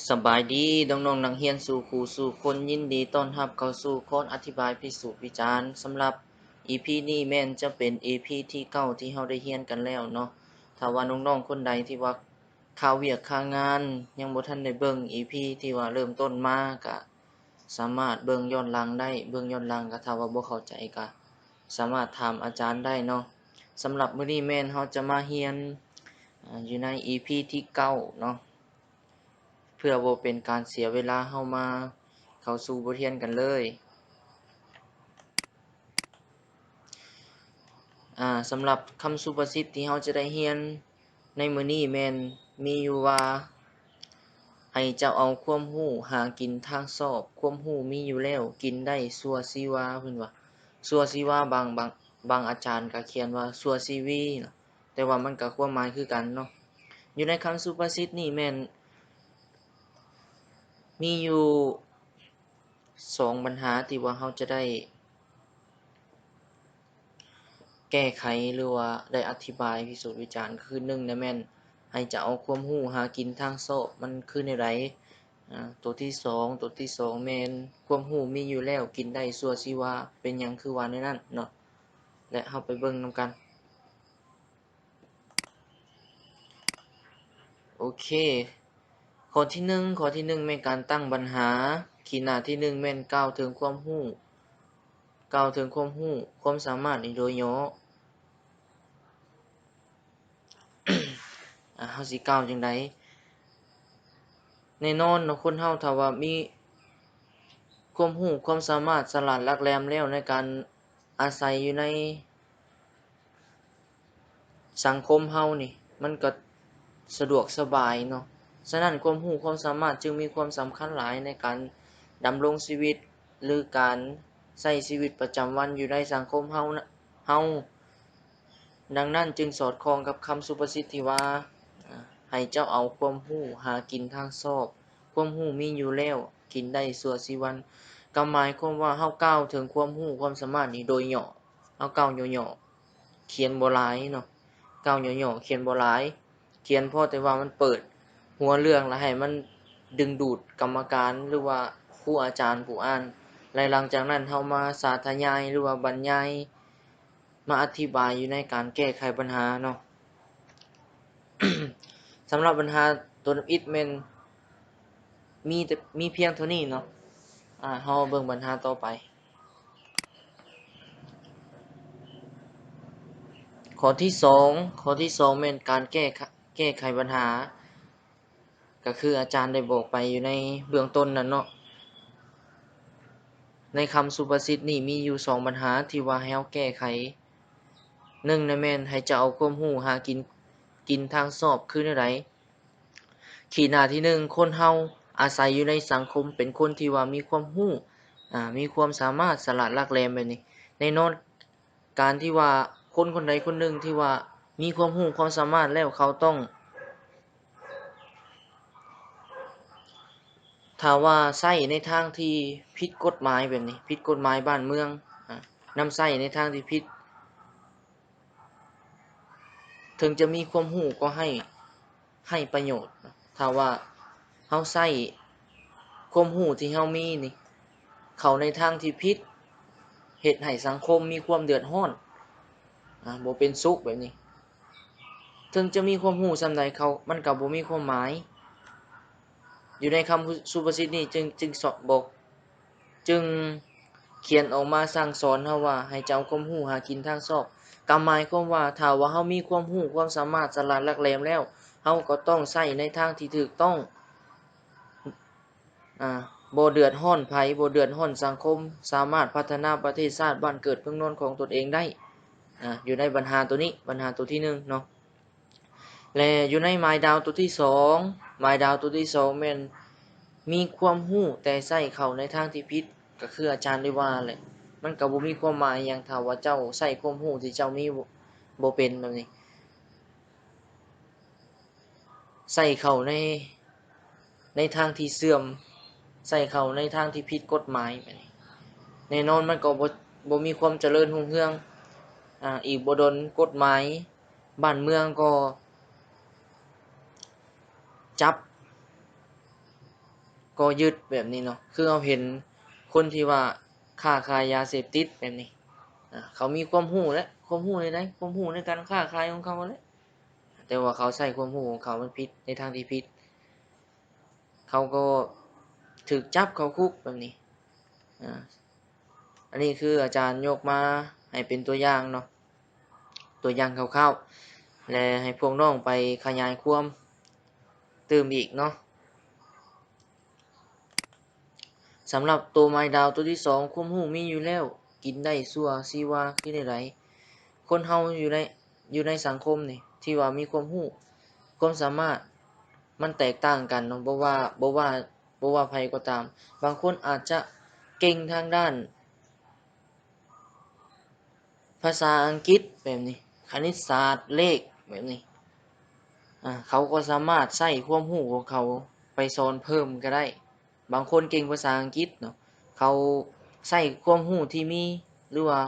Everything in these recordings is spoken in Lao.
ສະບາຍດີນ້ອງໆນັກຮຽນສູ່ຄູ່ສູ່ຄົນ, ຍິນດີຕ້ອນຮັບເຂົ້າສູ່ຄອນອະທິບາຍພິສູດວິຈານ. ສຳລັບອີພີນີ້ແມ່ນຈະເປັນອີພີທີເກົ້າທີ່ເຮົາໄດ້ຮຽນກັນແລ້ວເນາະ. ຖ້າວ່ານ້ອງໆຄົນໃດທີ່ວ່າຄາວຽກຄາງານ ຍັງບໍ່ທັນໄດ້ເບິ່ງອີພີທີ່ວ່າເລີ່ມຕົ້ນມາ ກະສາມາດເບິ່ງຍ້ອນຫຼັງໄດ້. ເບິ່ງຍ້ອນຫຼັງກະ ຖ້າວ່າບໍ່ເຂົ້າໃຈກະສາມາດຖາມອາຈານໄດ້ເນາະ. ສຳລັບມື້ນີ້ແມ່ນເຮົາຈະມາຮຽນ ອາ ຢູ່ໃນອີພີທີເກົ້າເນາະ. ເພື່ອບໍ່ເປັນການເສຍເວລາ ເຮົາມາເຂົ້າສູ່ບົດຮຽນກັນເລີຍ. ອາ ສຳລັບຄຳສຸພາສິດທີ່ເຮົາຈະໄດ້ຮຽນໃນມື້ນີ້ແມ່ນມີຢູ່ວ່າ ໃຫ້ເຈົ້າເອົາຄວາມຮູ້ຫາກິນທາງຊອບ, ຄວາມຮູ້ມີຢູ່ແລ້ວກິນໄດ້ຊົ່ວຊີວາ ເພິ່ນວ່າ. ຊົ່ວຊີວາ ບາງ ບາງ ບາງອາຈານກໍຂຽນວ່າຊົ່ວຊີວີ ແຕ່ວ່າມັນກໍຄວາມໝາຍຄືກັນເນາະ. ຢູ່ໃນຄຳສຸພາສິດນີ້ແມ່ນມີຢູ່ສອງບັນຫາທີ່ວ່າເຮົາຈະໄດ້ແກ້ໄຂ ຫຼືວ່າໄດ້ອະທິບາຍພິສູດວິຈານ. ຄືໜຶ່ງນະແມ່ນໃຫ້ຈະເອົາຄວາມຮູ້ຫາກິນທາງຊອບ ມັນຄືແນວໃດ? ອາ ໂຕທີສອງ ໂຕທີສອງແມ່ນຄວາມຮູ້ມີຢູ່ແລ້ວກິນໄດ້ຊົ່ວຊີວາ ເປັນຫຍັງຄືວ່າແນວນັ້ນເນາະ? ແລະ ເຮົາໄປເບິ່ງນຳກັນ. ໂອເຄ ຂໍ້ທີໜຶ່ງ ຂໍ້ທີໜຶ່ງແມ່ນການຕັ້ງບັນຫາ. ຂີດໜ້າທີໜຶ່ງແມ່ນກ່າວເຖິງຄວາມຮູ້, ກ່າວເຖິງຄວາມຮູ້, ຄວາມສາມາດນີ້ໂດຍຫຍໍ້. ອາ ເຮົາຊິກ່າວຈັ່ງໃດ? ແນ່ນອນເນາະ ຄົນເຮົາຖ້າວ່າມີຄວາມຮູ້ຄວາມສາມາດ ສະຫຼາດຫຼັກແຫຼມແລ້ວໃນການອາໄສຢູ່ໃນສັງຄົມເຮົານີ້ ມັນກໍສະດວກສະບາຍເນາະ. ສະນັ້ນ ຄວາມຮູ້ຄວາມສາມາດຈຶ່ງມີຄວາມສຳຄັນຫຼາຍໃນການດຳລົງຊີວິດ ຫຼື ການໃຊ້ຊີວິດປະຈຳວັນຢູ່ໃນສັງຄົມເຮົານະ ເຮົາ. ດັ່ງນັ້ນຈຶ່ງສອດຄ່ອງກັບຄຳສຸພາສິດທີ່ວ່າ ອາ ໃຫ້ເຈົ້າເອົາຄວາມຮູ້ຫາກິນທາງຊອບ, ຄວາມຮູ້ມີຢູ່ແລ້ວກິນໄດ້ຊົ່ວຊີວັນ. ກໍໝາຍຄວາມວ່າເຮົາກ່າວເຖິງຄວາມຮູ້ຄວາມສາມາດນີ້ໂດຍຫຍໍ້, ເຮົາກ່າວຫຍໍ້ໆ ຂຽນບໍ່ຫຼາຍເນາະ, ກ່າວຫຍໍ້ໆ ຂຽນບໍ່ຫຼາຍ, ຂຽນພໍແຕ່ວ່າມັນເປີດຫົວເລື່ອງ ແລະ ໃຫ້ມັນດຶງດູດກຳມະການ ຫຼືວ່າຄູອາຈານຜູ້ອ່ານ. ແລະ ຫຼັງຈາກນັ້ນເຮົາມາສາທະຍາຍ ຫຼືວ່າບັນຍາຍ ມາອະທິບາຍຢູ່ໃນການແກ້ໄຂບັນຫາເນາະ. ສຳລັບບັນຫາຕົວທຳອິດແມ່ນມີແຕ່ ມີພຽງເທົ່ານີ້ເນາະ. ອາ ເຮົາເບິ່ງບັນຫາຕໍ່ໄປ. ຂໍ້ທີສອງ ຂໍ້ທີສອງແມ່ນການແກ້ໄຂ ແກ້ໄຂບັນຫາ. ກໍຄືອາຈານໄດ້ບອກໄປຢູ່ໃນເບື້ອງຕົ້ນນັ້ນເນາະ, ໃນຄຳສຸພາສິດນີ້ມີຢູ່ສອງບັນຫາທີ່ວ່າໃຫ້ເຮົາແກ້ໄຂ. ໜຶ່ງນະແມ່ນໃຫ້ເຈົ້າເອົາຄວາມຮູ້ຫາກິນ ກິນທາງຊອບຄືແນວໃດ? ຂີດໜ້າທີໜຶ່ງ ຄົນເຮົາອາໄສຢູ່ໃນສັງຄົມ ເປັນຄົນທີ່ວ່າມີຄວາມຮູ້ ອາ ມີຄວາມສາມາດ ສະຫຼາດຫຼັກແຫຼມແບບນີ້. ແນ່ນອນ ການທີ່ວ່າຄົນຄົນໃດຄົນໜຶ່ງທີ່ວ່າມີຄວາມຮູ້ຄວາມສາມາດແລ້ວ ເຂົາຕ້ອງ ຖ້າວ່າໃຊ້ໃນທາງທີ່ຜິດກົດໝາຍແບບນີ້ ຜິດກົດໝາຍບ້ານເມືອງ ອາ ນຳໃຊ້ໃນທາງທີ່ຜິດ ເຖິງຈະມີຄວາມຮູ້ກໍໃຫ້ ໃຫ້ປະໂຫຍດ. ຖ້າວ່າເຮົາໃຊ້ຄວາມຮູ້ທີ່ເຮົາມີນີ້ເຂົ້າໃນທາງທີ່ຜິດ ເຮັດໃຫ້ສັງຄົມມີຄວາມເດືອດຮ້ອນ ອາ ບໍ່ເປັນສຸກແບບນີ້ ເຖິງຈະມີຄວາມຮູ້ສ່ຳໃດ ເຂົາ ມັນກໍບໍ່ມີຄວາມໝາຍ. ຢູ່ໃນຄຳສຸພາສິດນີ້ຈຶ່ງ ຈຶ່ງສອນ ບອກ ຈຶ່ງຂຽນອອກມາສັ່ງສອນເຮົາວ່າ ໃຫ້ເຈົ້າຄວາມຮູ້ຫາກິນທາງຊອບ. ກໍໝາຍຄວາມວ່າ ຖ້າວ່າເຮົາມີຄວາມຮູ້ຄວາມສາມາດ ສະຫຼາດຫຼັກແຫຼມແລ້ວ ເຮົາກໍຕ້ອງໃຊ້ໃນທາງທີ່ຖືກຕ້ອງ ອາ ບໍ່ເດືອດຮ້ອນໃຜ ບໍ່ເດືອດຮ້ອນສັງຄົມ ສາມາດພັດທະນາປະເທດຊາດ ບ້ານເກີດເມືອງນອນຂອງຕົນເອງໄດ້. ອາ ຢູ່ໃນບັນຫາໂຕນີ້ ບັນຫາໂຕທີໜຶ່ງເນາະ. ແລະ ຢູ່ໃນໝາຍດາວໂຕທີສອງ ໝາຍດາວໂຕທີສອງແມ່ນມີຄວາມຮູ້ແຕ່ໃຊ້ເຂົ້າໃນທາງທີ່ຜິດ ກໍຄືອາຈານໄດ້ວ່າແຫຼະ ມັນກໍບໍ່ມີຄວາມໝາຍຫຍັງ ຖ້າວ່າເຈົ້າໃຊ້ຄວາມຮູ້ທີ່ເຈົ້າມີບໍ່ ບໍ່ເປັນແບບນີ້ ໃຊ້ເຂົ້າໃນ ໃນທາງທີ່ເສື່ອມ ໃຊ້ເຂົ້າໃນທາງທີ່ຜິດກົດໝາຍ ແບບນີ້ ແນ່ນອນມັນກໍບໍ່ ບໍ່ມີຄວາມຈະເລີນຮຸ່ງເຮືອງ. ອາ ອີກບໍ່ດົນກົດໝາຍບ້ານເມືອງກໍຈັບ ກໍ່ຍຶດແບບນີ້ເນາະ. ຄືເຮົາເຫັນຄົນທີ່ວ່າຄ້າຂາຍຢາເສບຕິດແບບນີ້ ອາ ເຂົາມີຄວາມຮູ້ແຫຼະ ຄວາມຮູ້ໃນໃດ ຄວາມຮູ້ໃນການຄ້າຂາຍຂອງເຂົາຫັ້ນແຫຼະ ແຕ່ວ່າເຂົາໃຊ້ຄວາມຮູ້ຂອງເຂົາມັນຜິດ ໃນທາງທີ່ຜິດ ເຂົາກໍຖືກຈັບເຂົ້າຄຸກແບບນີ້. ອາ ອັນນີ້ຄືອາຈານຍົກມາໃຫ້ເປັນຕົວຢ່າງເນາະ ຕົວຢ່າງຄ່າວໆ ແລະ ໃຫ້ພວກນ້ອງໄປຂະຫຍາຍຄວາມຕື່ມອີກເນາະ. ສຳລັບໂຕໄມ້ດາວໂຕທີສອງ ຄວາມຮູ້ມີຢູ່ແລ້ວ ກິນໄດ້ຊົ່ວຊີວາ ຄືແນວໃດ? ຄົນເຮົາຢູ່ໃນ ຢູ່ໃນສັງຄົມນີ້ ທີ່ວ່າມີຄວາມຮູ້ ຄວາມສາມາດ ມັນແຕກຕ່າງກັນເນາະ ບໍ່ວ່າ ບໍ່ວ່າ ບໍ່ວ່າໃຜກໍຕາມ. ບາງຄົນອາດຈະເກັ່ງທາງດ້ານ ພາສາອັງກິດແບບນີ້ ຄະນິດສາດ ເລກແບບນີ້ ອາ ເຂົາກໍສາມາດໃຊ້ຄວາມຮູ້ຂອງເຂົາໄປສອນເພີ່ມກໍໄດ້. ບາງຄົນເກັ່ງພາສາອັງກິດເນາະ ເຂົາໃຊ້ຄວາມຮູ້ທີ່ມີ ຫຼືວ່າ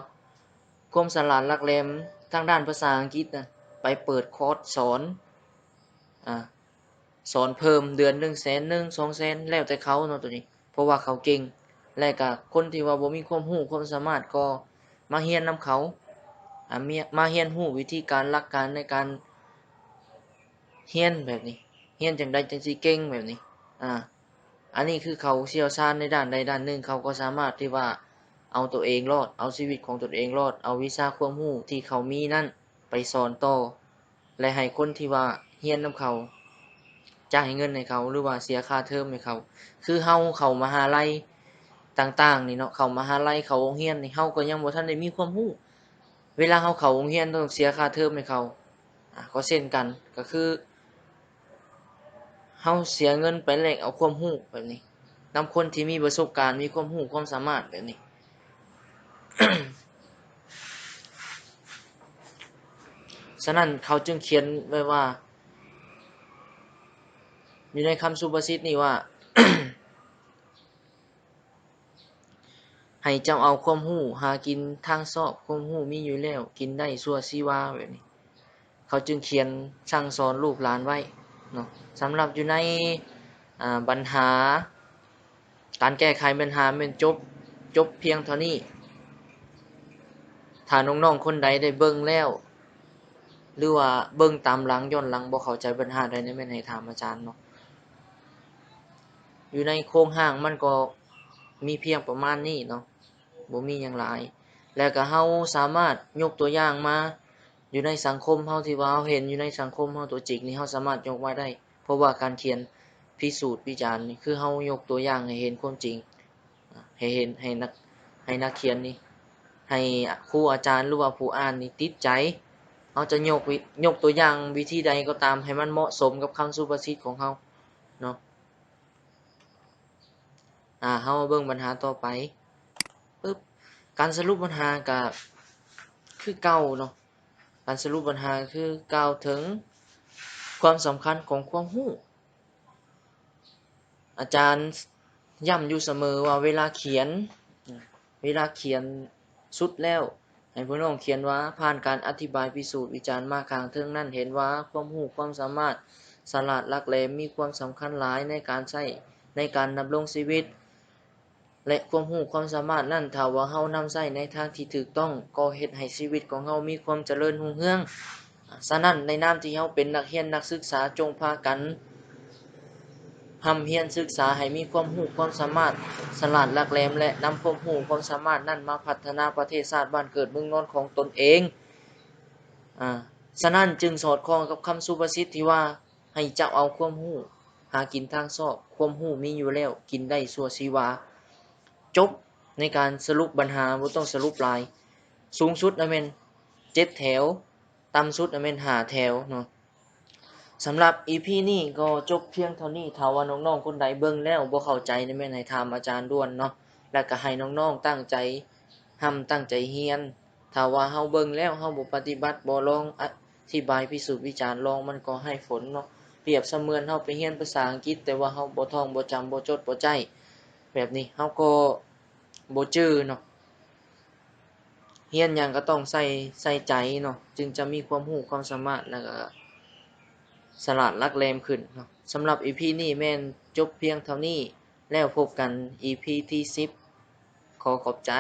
ຄວາມສະຫຼາດຫຼັກແຫຼມທາງດ້ານພາສາອັງກິດນະ ໄປເປີດຄອດສອນ ອາ ສອນເພີ່ມເດືອນໜຶ່ງແສນໜຶ່ງ ສອງແສນ ແລ້ວແຕ່ເຂົາເນາະໂຕນີ້ ເພາະວ່າເຂົາເກັ່ງ ແລະກະຄົນທີ່ວ່າບໍ່ມີຄວາມຮູ້ຄວາມສາມາດກໍມາຮຽນນຳເຂົາ ອາ ມາຮຽນຮູ້ວິທີການຫຼັກການໃນການຮຽນແບບນີ້ ຮຽນຈັ່ງໃດຈັ່ງຊິເກັ່ງແບບນີ້ ອາ ອັນນີ້ຄືເຂົາຊ່ຽວຊານໃນດ້ານໃດດ້ານໜຶ່ງ ເຂົາກໍສາມາດທີ່ວ່າເອົາຕົວເອງລອດ ເອົາຊີວິດຂອງຕົນເອງລອດ ເອົາວິຊາຄວາມຮູ້ທີ່ເຂົາມີນັ້ນໄປສອນຕໍ່ ແລະ ໃຫ້ຄົນທີ່ວ່າຮຽນນຳເຂົາ ຈ່າຍເງິນໃຫ້ເຂົາ ຫຼືວ່າເສຍຄ່າເທີມໃຫ້ເຂົາ. ຄືເຮົາເຂົ້າມະຫາໄລຕ່າງໆນີ້ເນາະ ເຂົ້າມະຫາໄລ ເຂົ້າໂຮງຮຽນນີ້ ເຮົາກໍຍັງບໍ່ທັນໄດ້ມີຄວາມຮູ້ ເວລາເຮົາເຂົ້າໂຮງຮຽນຕ້ອງເສຍຄ່າເທີມໃຫ້ເຂົາ ອາ ກໍເຊັ່ນກັນ ກໍຄື ເຮົາເສຍເງິນໄປແລກເອົາຄວາມຮູ້ແບບນີ້ ນຳຄົນທີ່ມີປະສົບການ ມີຄວາມຮູ້ຄວາມສາມາດແບບນີ້. ສະນັ້ນເຂົາຈຶ່ງຂຽນໄວ້ວ່າ ຢູ່ໃນຄຳສຸພາສິດນີ້ວ່າ ໃຫ້ເຈົ້າເອົາຄວາມຮູ້ຫາກິນທາງຊອບ, ຄວາມຮູ້ມີຢູ່ແລ້ວ, ກິນໄດ້ຊົ່ວຊີວາ ແບບນີ້. ເຂົາຈຶ່ງຂຽນສັ່ງສອນລູກຫຼານໄວ້ເນາະ. ສຳລັບຢູ່ໃນ ອາ ບັນຫາ ການແກ້ໄຂບັນຫາແມ່ນຈົບ, ຈົບພຽງເທົ່ານີ້. ຖ້ານ້ອງໆຄົນໃດໄດ້ເບິ່ງແລ້ວ ຫຼືວ່າເບິ່ງຕາມຫຼັງ ຍ້ອນຫຼັງບໍ່ເຂົ້າໃຈບັນຫາໃດນີ້ ແມ່ນໃຫ້ຖາມອາຈານເນາະ. ຢູ່ໃນໂຄງຮ່າງມັນກໍມີພຽງປະມານນີ້ເນາະ, ບໍ່ມີຫຍັງຫຼາຍ. ແລ້ວກໍເຮົາສາມາດຍົກຕົວຢ່າງມາຢູ່ໃນສັງຄົມເຮົາ ທີ່ວ່າເຮົາເຫັນຢູ່ໃນສັງຄົມເຮົາຕົວຈິງນີ້ ເຮົາສາມາດຍົກມາໄດ້. ເພາະວ່າການຂຽນພິສູດວິຈານນີ້ ຄືເຮົາຍົກຕົວຢ່າງໃຫ້ເຫັນຄວາມຈິງ ໃຫ້ເຫັນ ໃຫ້ນັກ ໃຫ້ນັກຂຽນນີ້ ໃຫ້ຄູອາຈານ ຫຼືວ່າຜູ້ອ່ານນີ້ຕິດໃຈ. ເຮົາຈະຍົກວິ ຍົກຕົວຢ່າງວິທີໃດກໍຕາມ ໃຫ້ມັນເໝາະສົມກັບຄຳສຸພາສິດຂອງເຮົາເນາະ. ອາ ເຮົາມາເບິ່ງບັນຫາຕໍ່ໄປ. ປຶບ ການສະຫຼຸບບັນຫາກະຄືເກົ່າເນາະ. ການສະຫຼຸບບັນຫາຄືກ່າວເຖິງຄວາມສຳຄັນຂອງຄວາມຮູ້. ອາຈານຢ້ຳຢູ່ສະເໝີວ່າເວລາຂຽນ ເວລາຂຽນສຸດແລ້ວ ໃຫ້ພວກນ້ອງຂຽນວ່າ ຜ່ານການອະທິບາຍພິສູດວິຈານມາຂ້າງເທິງນັ້ນ ເຫັນວ່າຄວາມຮູ້ຄວາມສາມາດ ສະຫຼາດຫຼັກແຫຼມ ມີຄວາມສຳຄັນຫຼາຍໃນການໃຊ້ໃນການດຳລົງຊີວິດ. ແລະ ຄວາມຮູ້ຄວາມສາມາດນັ້ນ ຖ້າວ່າເຮົານຳໃຊ້ໃນທາງທີ່ຖືກຕ້ອງ ກໍເຮັດໃຫ້ຊີວິດຂອງເຮົາມີຄວາມຈະເລີນຮຸ່ງເຮືອງ. ສະນັ້ນ ໃນນາມທີ່ເຮົາເປັນນັກຮຽນນັກສຶກສາ ຈົ່ງພາກັນຮ່ຳຮຽນສຶກສາໃຫ້ມີຄວາມຮູ້ຄວາມສາມາດ ສະຫຼາດຫຼັກແຫຼມ ແລະ ນຳຄວາມຮູ້ຄວາມສາມາດນັ້ນມາພັດທະນາປະເທດຊາດບ້ານເກີດເມືອງນອນຂອງຕົນເອງ. ອາ ສະນັ້ນ ຈຶ່ງສອດຄ່ອງກັບຄຳສຸພາສິດທີ່ວ່າ ໃຫ້ເຈົ້າເອົາຄວາມຮູ້ຫາກິນທາງຊອບ, ຄວາມຮູ້ມີຢູ່ແລ້ວ ກິນໄດ້ຊົ່ວຊີວາ. ຈົບໃນການສະຫຼຸບບັນຫາ, ບໍ່ຕ້ອງສະຫຼຸບຫຼາຍ. ສູງສຸດນະແມ່ນເຈັດແຖວ, ຕ່ຳສຸດນະແມ່ນຫ້າແຖວເນາະ. ສຳລັບອີພີນີ້ກໍຈົບພຽງເທົ່ານີ້. ຖ້າວ່ານ້ອງໆຄົນໃດເບິ່ງແລ້ວບໍ່ເຂົ້າໃຈນະແມ່ນໃຫ້ຖາມອາຈານດ່ວນເນາະ, ແລ້ວກໍໃຫ້ນ້ອງໆຕັ້ງໃຈຮ່ຳຕັ້ງໃຈຮຽນ. ຖ້າວ່າເຮົາເບິ່ງແລ້ວ ເຮົາບໍ່ປະຕິບັດ ບໍ່ລອງອະທິບາຍພິສູດວິຈານ ລອງມັນກໍໄຮ້ຜົນເນາະ. ປຽບສະເໝືອນເຮົາໄປຮຽນພາສາອັງກິດ ແຕ່ວ່າເຮົາບໍ່ທ່ອງ ບໍ່ຈຳ ບໍ່ຈົດ ບໍ່ຈ້ຳ ແບບນີ້ ເຮົາກໍບໍ່ຈື່ເນາະ. ຮຽນຫຍັງກໍຕ້ອງໃສ່ ໃສ່ໃຈເນາະ, ຈຶ່ງຈະມີຄວາມຮູ້ຄວາມສາມາດ ແລ້ວກໍສະຫຼາດຫຼັກແຫຼມຂຶ້ນເນາະ. ສຳລັບອີພີນີ້ແມ່ນຈົບພຽງເທົ່ານີ້. ແລ້ວພົບກັນ ອີພີ ທີສິບ. ຂໍຂອບໃຈ.